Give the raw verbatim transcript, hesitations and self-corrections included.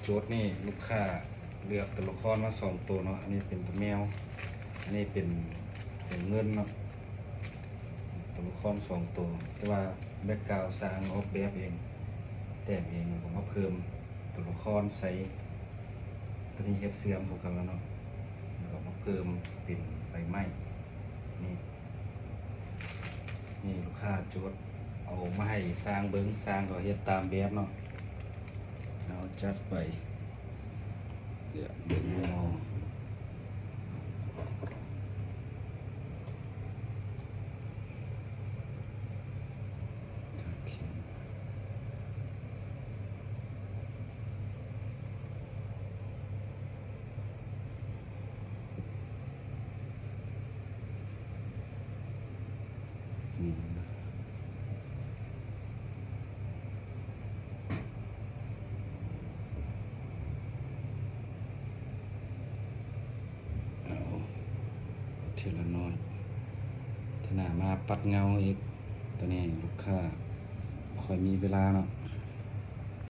โจทย์นี่ลูกค้าเลือกตัวละครมาสองตัวเนาะ อันนี้เป็นตัวแมว อันนี้เป็นตัวเงินเนาะ ตัวละครสองตัว แต่ว่าแบ็กกราวด์สร้างออกแบบเอง แต่งเอง แล้วก็มาเพิ่มตัวละครใส่ ตัวนี้เฮ็ดเสื่อมเข้ากันแล้วเนาะ แล้วก็มาเพิ่มเป็นใบไม้ นี่ นี่ลูกค้าโจทย์เอามาให้สร้างเบิ่ง สร้างก็เฮ็ดตามแบบเนาะ เอาจัดไป เดี๋ยวเบิ่งหม้อ อืม เอาทีละน้อย เทื่อหน้ามาปัดเงาอีก ตัวนี้ลูกค้าบ่ค่อยมีเวลาเนาะ